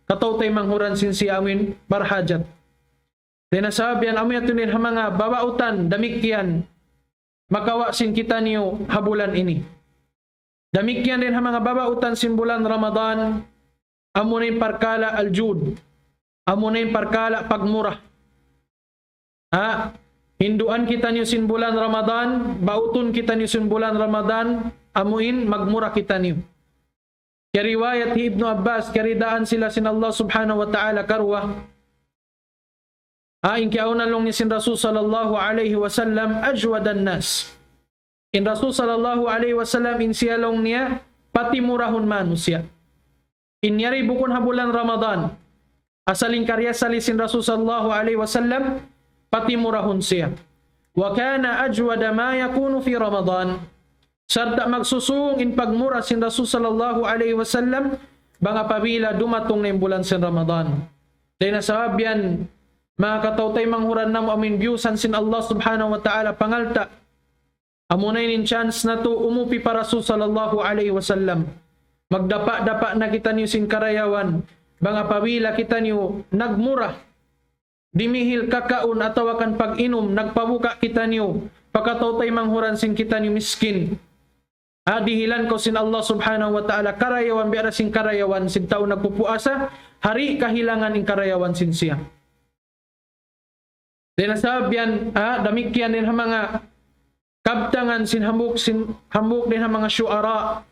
kataw-taymanghuran sin siya amu in barhajat. Dayn ha sabab yan, amu yadtu in ha manga babautan, damikkiyan, makawa' sin kitaniyu ha bulan ini. Damikkiyan dayn ha manga babautan sin bulan Ramadan, amu na in parkala' al-jud. Amu na in parkala' pagmura. Ha? Hinduan kitaniyu sin bulan Ramadan, bautun kitaniyu sin bulan Ramadan, amu in magmura kitaniyu. Kiyariwayat hi Ibnu Abbas, kiyaridaan sila sin Allah Subhanahu wa Ta'ala karuwa. Ha, in kiyaunan laung niya sin Rasul sallallahu alayhi wasallam, أجود الناس. In Rasul sallallahu alayhi wasallam, in siya laung niya, patimurahun manusiya'. In yari bukun ha bulan Ramadan, asal in karna' asal sin Rasul sallallahu alayhi wasallam, patimurahun siya. وكان أجود ما يكون في رمضان. Sarta' magsusūng in pagmura sin Rasul sallallahu alayhi wasallam, bang apabila dumatung na in bulan sin Ramadan. Dayn ha sabab yan, manga kataw-taymanghuran namu' amu in biyusan sin Allah Subhanahu wa Ta'ala pangalta'. Amu na in chance natu' umupi pa Rasul sallallahu alayhi wasallam. Magdapa'-dapa' na kitaniyu sin karayawan. Bang apabila kitaniyu nagmura, dimihil kakaun atawa kan pag-inum, nagpabuka' kitaniyu pa kataw-taymanghuran sin kitaniyu miskin. Ha, dihilan kaw sin Allah Subhanahu wa Ta'ala karayawan, biya' da sin karayawan sin tau nagpupuasa, di' kahilangan in karayawan sin siya. Dayn ha sabab yan, ha, damikkiyan dayn ha manga kabtangan sin hambuuk, sin hambuuk dayn ha manga shu'ara.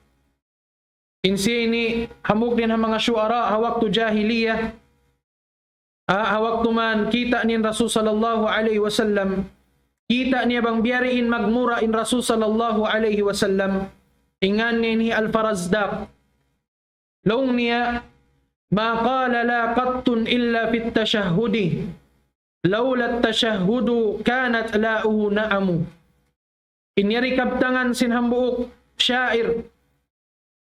In siya ini hambuuk dayn ha manga shu'ara ha waktu jahiliya. Ha, ha waktu man kita' niya in Rasul sallallahu alayhi wasallam, kita' niya bang biya' diin magmura in Rasul sallallahu alayhi wasallam. In ngan niya ini Al-Farazdaq. Laung niya, ما قال لا قط إلا في التشهد، لولا التشهد كانت لاؤه نعم. In yari kabtangan sin hambuuk syair.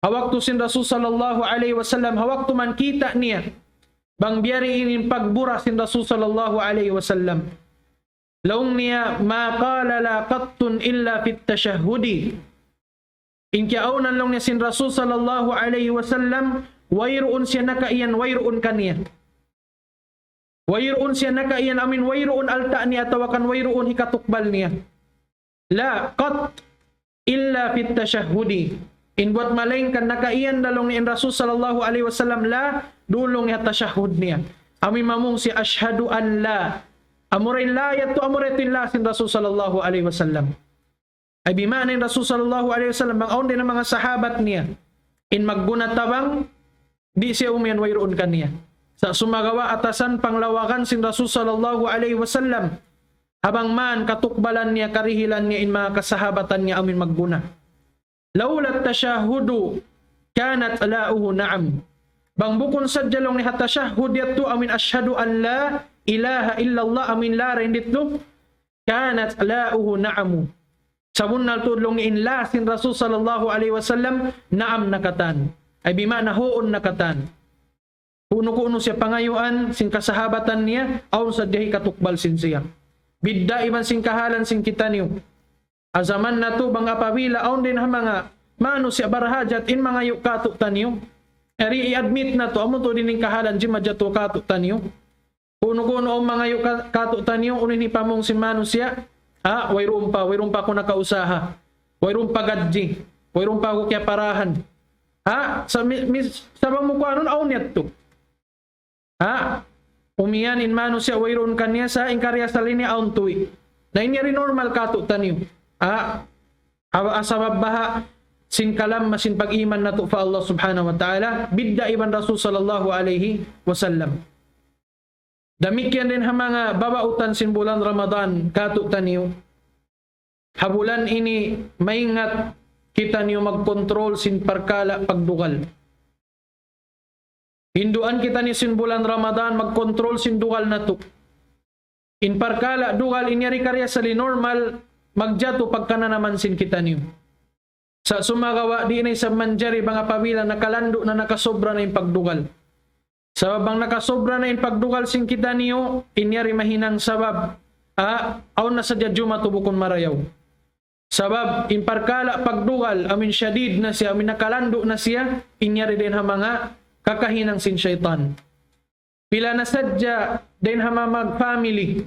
Ha waktu sin Rasul sallallahu alayhi wasallam, ha waktu man kita' niya bang biya' diin in pagmura sin Rasul sallallahu alayhi wasallam. Laung niya, ما قال لا قط إلا في التشهد. In kiyaunan laung niya sin Rasul sallallahu alayhi wasallam, wayruun siya nakaiyan, wayruun kaniya. Wayruun siya nakaiyan, amu in wayruun alta' niya atawa kan wayruun hikatukbal niya. لا قط إلا في التشهد. In buwat malaingkan nakaiyan da laung niya in Rasul sallallahu alayhi wasallam, la, duun laung niya tashahhud niya. Amu in mamung siya أشهد أن لا. Amura in la yadtu, amura yadtu in la sin Rasul sallallahu alayhi wasallam. Ay bima'na in Rasul sallallahu alayhi wasallam, bang awn dayn ha manga sahabat niya in magguna tabang, di' siya umiyan wayruun kaniya. Sa' sumagawa' atasan panglawagan sin Rasul sallallahu alayhi wasallam, ha bang man katukbalan niya, karihilan niya in manga kasahabatan niya amu in magguna. لولا التشهد كانت لاؤه نعم. Bang bukun sadja laung niya ha tashahhud yadtu amu in أشهد أن لا إله إلا الله, amu in la dayn didtu, كانت لاؤه نعم. Sabunnal tuud laung niya in la sin Rasul sallallahu alayhi wasallam, naam na katan. Ay bima'na huun na katan. Ku'nu-ku'nu siya pangayuan sin kasahabatan niya, awn sadja hikatukbal sin siya. Bidda' iban sin kahalan sin kitaniyu. Ha jaman natu' bang apabila awn dayn ha manga manusiya' barhajat in mangayu' kātu'niyu, yari i-admit natu', amu tuud in kahalan jimatu kātu'niyu. Ku'nu-ku'nu awn mangayu' ka-, kātu'niyu, unu in hipamung sin manusiya', ha, wayruun pa, wayruun pa aku nakausaha, wayruun pa gadji, wayruun pa aku kiyaparahan. Ha, sa' mi-, mi-, sa' bang mu kuanun awn yadtu. Ha, umiyan in manusiya' wayruun kaniya sa' in karna' asal ini awn tuud. Na in yari normal kātu'niyu. Ah, aw-, sabab baha' sin kalamma sin pag-iman natu' pa Allah subhanahu wa ta'ala, bidda' iban Rasul sallallahu alayhi wasallam. Damikkiyan dayn ha manga babautan sin bulan Ramadan kātu'niyu. Ha bulan ini maingat kitaniyu magkontrol sin parkala' pagdugal. Hinduan kitaniyu sin bulan Ramadan magkontrol sin dugal natu'. In parkala' dugal in yari kariasali normal magjatu pagkananaman sin kitaniyu. Sa' sumagawa' di' na isab manjari bang apabila nakalandu' na, nakasobra na in pagdugal. Sabab bang nakasobra na in pagdugal sin kitaniyu, in yari mahinang sabab, ah, awn na sadja jumatu bukun marayaw. Sabab in parkala' pagdugal, amu in shadid na siya, amu in nakalandu' na siya, in yari dayn ha manga kakahinang sin saytan. Pila na sadja dayn ha manga mag-family,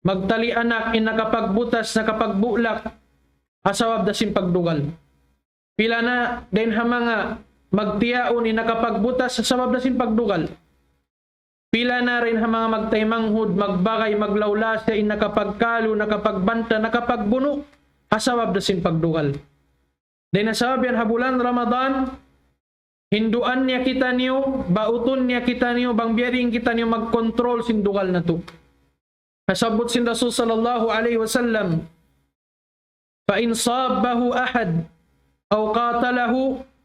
magtali anak, in nakapagbutas, nakapagbulak, ha sabab da sin pagdugal. Pila na dayn ha manga magtiyaun in nakapagbutas ha sabab da sin pagdugal. Pila na dayn ha manga magtaymanghud, magbagay, maglawlasa, in nakapagkalu, nakapagbanta, nakapagbunu', ha sabab da sin pagdugal. Dayn ha sabab yan ha bulan Ramadan, hinduan niya kitaniyu, bautun niya kitaniyu, bang biya' diin kitaniyu magkontrol sin dugal natu'. Nasabbut sin Rasul sallallahu alayhi wasallam, فإن صابه أحد أو قاتله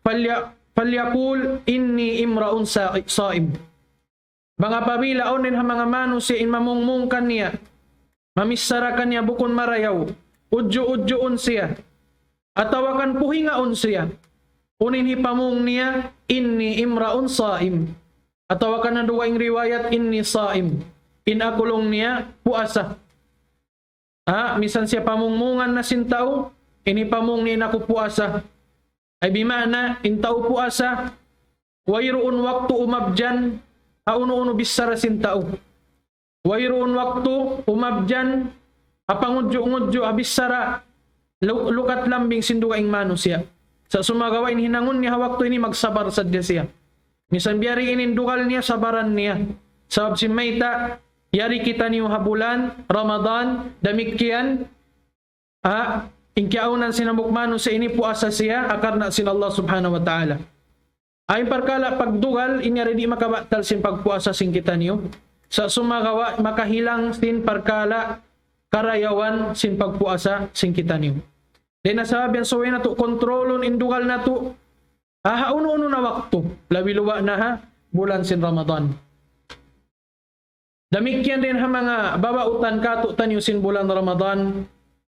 فلي-، فليقل إني امرؤ صا-، صائم. Bang apabila awn dayn ha manga manusiya' in mamungmung kaniya, mamichara kaniya bukun marayaw, udju-udjuun siya, atawa kan puhingaun siya, unu in hipamung niya, إني امرؤ صائم. Atawa kan ha dugaing riwayat, إني صائم. In aku laung niya puasa. Ha, misan siya pamungmungan na sin tau, in hipamung niya in aku puasa. Ay bima'na, in tau puasa, wayruun waktu umabyan ha unu-unu bichara sin tau. Wayruun waktu umabyan ha pangudju-ngudju ha bichara lu-, lukat lambing sin dugaing manusiya'. Sa' sumagawa' in hinangun niya ha waktu ini magsabar sadja siya. Misan biya' diin in dugal niya, sabaran niya. Sabab sin mayta', yari kitaniyu ha bulan Ramadan, damikkiyan, ah, in kiyaunan sin hambuuk manusiya' ini puasa siya, ha karna' sin Allah subhanahu wa ta'ala. Ay parkala' pagdugal, in yari di' makabatal sin pagpuasa sin kitaniyu. Sa' sumagawa' makahilang sin parkala' karayawan sin pagpuasa sin kitaniyu. Dayn ha sabab yan subay natu' kontrolun in dugal natu'. Ha, ha unu-unu na waktu, labi luba' na ha bulan sin Ramadan. Damikkiyan dayn ha manga babautan kātu'niyu sin bulan Ramadan,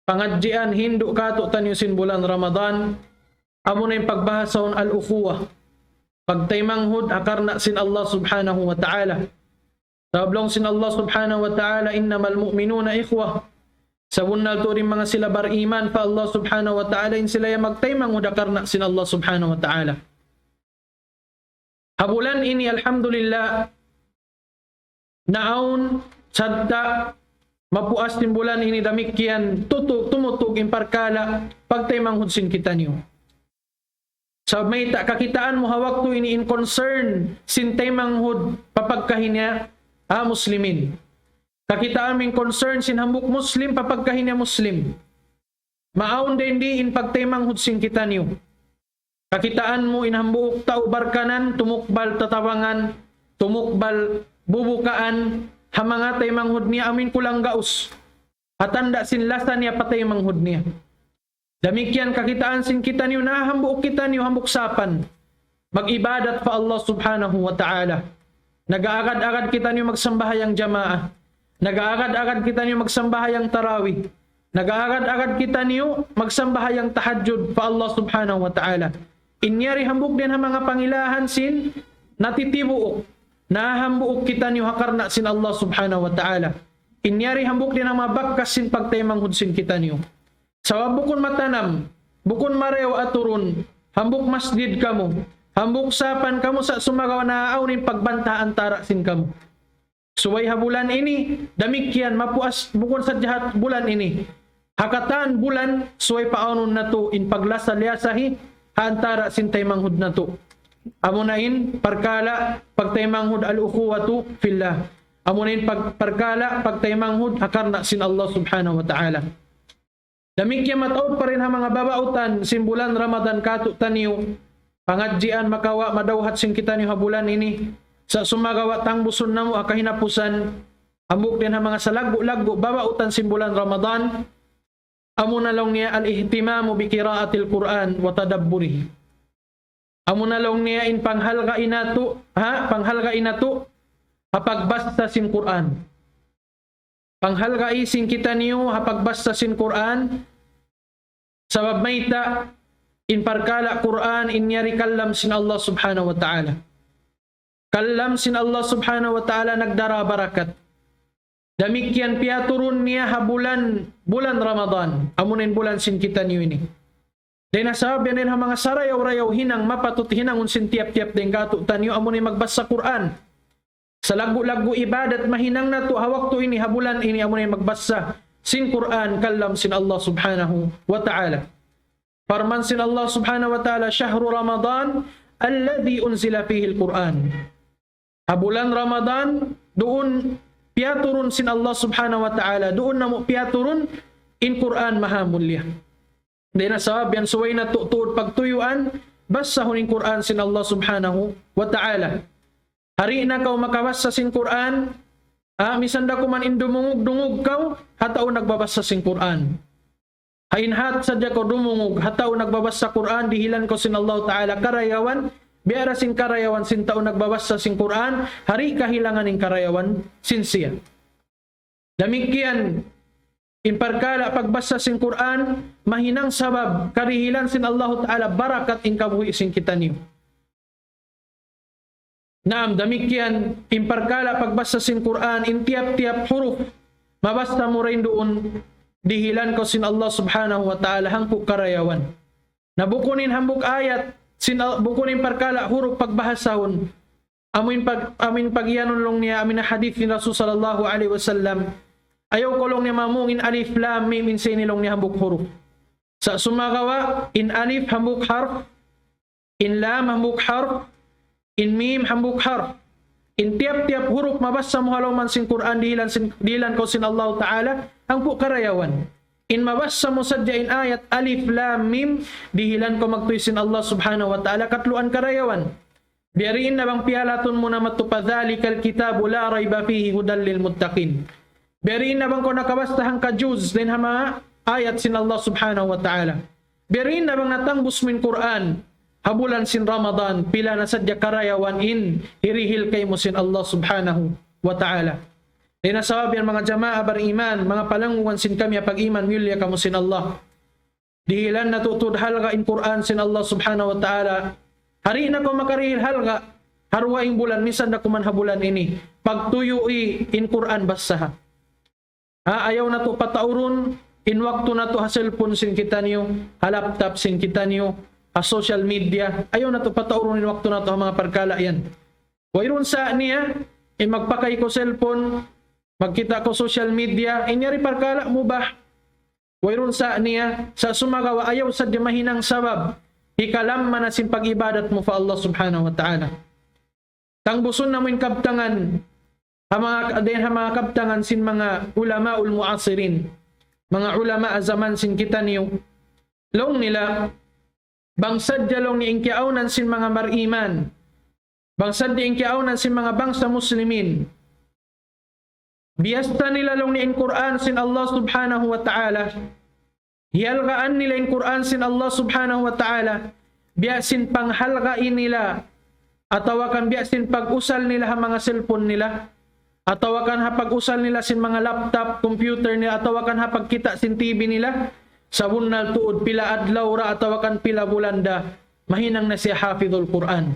pangadjian hindu' kātu'niyu sin bulan Ramadan, amuna in pagbahasahun al-ukhuwah, pagtaymanghud ha karna' sin Allah subhanahu wa ta'ala. Sabab laung sin Allah subhanahu wa ta'ala, إنما المؤمنون إخوة. Sabunnal tuud in manga sila bariman pa Allah subhanahu wa ta'ala, in sila yan magtaymanghud ha karna' sin Allah subhanahu wa ta'ala. Ha bulan ini, alhamdulillah, naawn sadja mapuas sin bulan ini damikkiyan tutu-, tumutug in parkala' pagtaymanghud sin kitaniyu. Sabab mayta' kakitaan mu ha waktu ini in concern sin taymanghud pa pagkahi niya ha Muslimin. Kakitaan mu in concern sin hambuuk Muslim pa pagkahi niya Muslim. Maawn dayn di in pagtaymanghud sin kitaniyu. Kakitaan mu in hambuuk tau Barkanan, tumukbal tatabangan, tumukbal bubukaan, ha manga taymanghud niya amu in kulang gaus. Ha tanda' sin lasa niya pa taymanghud niya. Damikkiyan kakitaan sin kitaniyu na hambuuk kitaniyu hambuuk sapan mag-ibadat pa Allah subhanahu wa ta'ala. Nag-aagad-agad kitaniyu magsambahayang jamaa. Nag-aagad-agad kitaniyu magsambahayang tarawih. Nag-aagad-agad kitaniyu magsambahayang tahajjud pa Allah subhanahu wa ta'ala. In yari hambuuk dayn ha manga pangilahan sin natitibuuk. Na hambuuk kitaniyu ha karna' sin Allah subhanahu wa ta'ala. In yari hambuuk dayn ha manga bakas sin pagtaymanghud sin kitaniyu. Sabab bukun matanam, bukun marayaw aturun, hambuuk masjid kamu, hambuuk sapan kamu sa' sumagawa' naawn in pagbanta antara' sin kamu. Subay ha bulan ini, damikkiyan mapuas bukun sadja ha bulan ini. Ha katan bulan, subay paawnun natu' in paglasa-liyasahi ha antara' sin taymanghud natu'. Amuna in parkala' pagtaymanghud al-ukhuwatu fillah. Amuna in pag-, parkala', pagtaymanghud, ha karna' sin Allah Subhanahu wa Ta'ala. Damikkiyan mataud pa dayn ha manga babautan sin bulan Ramadan katu'taniyu, pangadjian makawa' madawhat sin kitaniyu ha bulan ini, sa' sumagawa' tangbusun namu' ha kahinapusan, hambuuk dayn ha manga salaggu'-laggu' babautan sin bulan Ramadan, amuna laung niya al-ihtimamu bi qira'atil Qur'an wa tadabburihi. Amuna laung niya in panghalgai natu', ha? Panghalgai natu', ha pagbassa sin Qur'an. Panghalgai sin kitaniyu, ha pagbassa sin Qur'an, sabab mayta', in parkala' Qur'an, in yari kalam sin Allah Subhanahu wa Ta'ala. Kalam sin Allah Subhanahu wa Ta'ala nagdara barakat. Damikkiyan piyaturun niya ha bulan, bulan Ramadan. Amuna in bulan sin kitaniyu ini. Dayn ha sabab yan dayn ha manga sarayaw-rayaw hinang mapatut hinangun sin tiyap-tiyap dayn katu'taniyu amuna in magbassa Qur'an. Salaggu'-laggu' ibadat mahinang natu' ha waktu ini, ha bulan ini, amuna in magbassa sin Qur'an, kalam sin Allah Subhanahu wa Ta'ala. Parman sin Allah Subhanahu wa Ta'ala, شهر رمضان الذي أنزل فيه القرآن. Ha bulan Ramadan, duun piyaturun sin Allah Subhanahu wa Ta'ala, duun namu' piyaturun in Qur'an maha mulia. Dayn ha sabab yan subay natu' tuud pagtuyuan, bassahun in Qur'an sin Allah Subhanahu wa Ta'ala. Hari na kaw makabassa sin Qur'an, ah, misan da kuman in dumungug-dungug kaw, ha tau nagbabassa sin Qur'an. Ha in hat sadja kaw dumungug, ha tau nagbabassa Qur'an, dihilan kaw sin Allah Ta'ala karayawan, biya' da sin karayawan sin tau nagbabassa sin Qur'an, hari kahilangan in karayawan sin siya. Damikkiyan, in parkala' pagbassa sin Qur'an, mahinang sabab karihilan sin Allah Ta'ala barakat in kabuhi' sin kitaniyu. Naam, damikkiyan, in parkala' pagbassa sin Qur'an, in tiyap-tiyap huruf, mabassa mu dayn duun, dihilan kaw sin Allah Subhanahu wa Ta'ala, hangpu' karayawan. Na bukun in hambuuk ayat, sin al-, bukun in parkala' huruf pagbahasahun, amu in pag-, amu in pag-iyanun laung niya, amu in hadith ni Rasul sallallahu alayhi wasallam. Ayaw kaw laung niya mamung in alif lam mim in sa ini laung niya hambuuk huruf. Sa' sumagawa', in alif hambuuk harf, in lam hambuuk harf, in mim hambuuk harf. In tiyap-tiyap huruf mabassa mu ha lawm sin Qur'an dihilan sin, dihilan kaw sin Allah Ta'ala, hangpu' karayawan. In mabassa mu sadja in ayat alif lam mim, dihilan kaw magtuy sin Allah Subhanahu wa Ta'ala, katluan karayawan. Biya' diin na bang piyalatun mu na matupa, ذلك الكتاب لا ريب فيه هدى للمتقين. Biya' diin na bang kaw nakabassa hangka juz, dayn ha manga ayat sin Allah Subhanahu wa Ta'ala. Biya' diin na bang natangbus mu in Qur'an, ha bulan sin Ramadan, pila na sadja karayawan in hirihil kaymu sin Allah Subhanahu wa Ta'ala. Dayn ha sabab yan manga jamaa bariman, manga palanggungan sin kami ha pag-iman, miyulliya kamu sin Allah. Dihilan natu' tuud halga' in Qur'an sin Allah Subhanahu wa Ta'ala. Hari na kaw makarihil halga', ha dugaing bulan, misan da kuman ha bulan ini. Pagtuyui in Qur'an bassaha. Ha, ayaw natu' pataurun in waktu natu' ha cellphone sin kitaniyu, ha laptop sin kitaniyu, ha social media. Ayaw natu' pataurun in waktu natu' ha manga parkala' yan. Wayruun sa' niya, in magpakay kaw cellphone, magkita' kaw social media, in yari parkala' mubah. Wayruun sa' niya, sa' sumagawa' ayaw sadja mahinang sabab hikalamma na sin pag-ibadat mu pa Allah Subhanahu wa Ta'ala. Tangbusun namu' in kabtangan, ha manga, dayn ha manga kabtangan sin manga ulamaul mu'asirin, manga ulama ha jaman sin kitaniyu. Laung nila, bang sadja laung niya in kiyaawnan sin manga bariman, bang sadja in kiyaawnan sin manga bangsa muslimin, biyassa nila laung niya in Qur'an sin Allah Subhanahu wa Ta'ala. Hiyalgaan nila in Qur'an sin Allah Subhanahu wa Ta'ala. Biya' sin panghalgai nila, atawa kan biya' sin pag-usal nila ha manga cellphone nila, atawa kan ha pag-usal nila sin manga laptop, computer nila, atawa kan ha pagkita' sin T V nila. Sabunnal tuud pila adlaw ra atawa kan pila bulan da, mahinang na siya hafidhul Qur'an.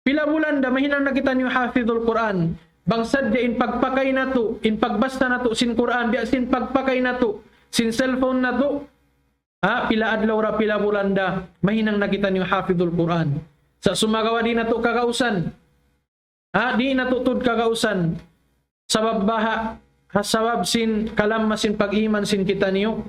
Pila bulan da mahinang na kitaniyu hafidhul Qur'an. Bang sadja in pagpakay natu', in pagbassa natu' sin Qur'an, biya' sin pagpakay natu' sin cellphone natu'. Ha, pila adlaw ra, pila bulan da mahinang na kitaniyu hafidhul Qur'an. Sa' sumagawa' di' natu' kagausan. Ha, di' natu' tuud kagausan. Sabab baha', ha sabab sin kalamma sin pag-iman sin kitaniyu.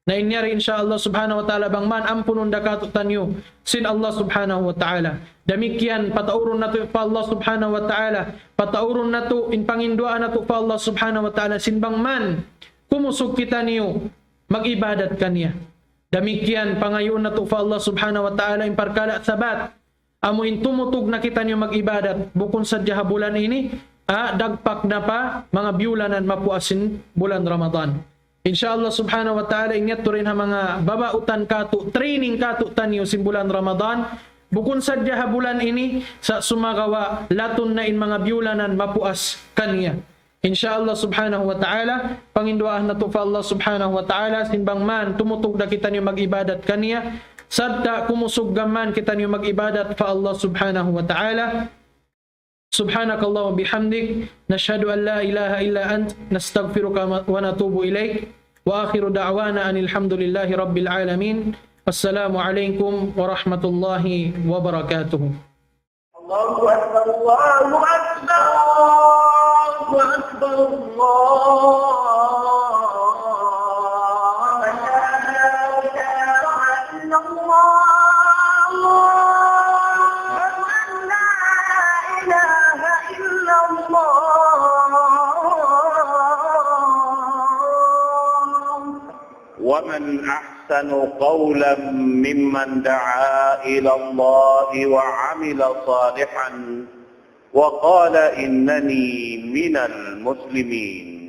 Na in yari, insya Allah subhanahu wa ta'ala, bang man ampunun da katu'taniyu sin Allah subhanahu wa ta'ala. Damikkiyan, pataurun natu' pa Allah subhanahu wa ta'ala, pataurun natu' in panginduwaa natu' pa Allah subhanahu wa ta'ala, sin bang man kumusug kitaniyu mag-ibadat kaniya. Damikkiyan, pangayuun natu' pa Allah subhanahu wa ta'ala in parkala' sabat. Amu in tumutug na kitaniyu mag-ibadat, bukun sadja ha bulan ini, ah, dagpak na pa manga biyulanan mapuas sin bulan Ramadan. Insya Allah subhanahu wa ta'ala, in yadtu dayn ha manga babautan katu', training katu'taniyu sin bulan Ramadan, bukun sadja ha bulan ini, sa' sumagawa' latun na in manga biyulanan mapuas kaniya. Insya Allah subhanahu wa ta'ala, panginduwaahan natu' pa Allah subhanahu wa ta'ala, sin bang man tumutug da kitaniyu mag-ibadat kaniya, sarta' kumusug gam man kitaniyu mag-ibadat pa Allah subhanahu wa ta'ala. سبحانك اللهم وبحمدك، نشهد أن لا إله إلا أنت، نستغفرك ونتوب إليك، وآخر دعوانا أن الحمد لله رب العالمين. السلام عليكم ورحمة الله وبركاته. الله أكبر، الله أكبر، الله أكبر، الله أكبر. لا إله إلا الله. لا إله إلا الله. ومن أحسن قولا ممن دعا إلى الله وعمل صالحا وقال إنني من المسلمين.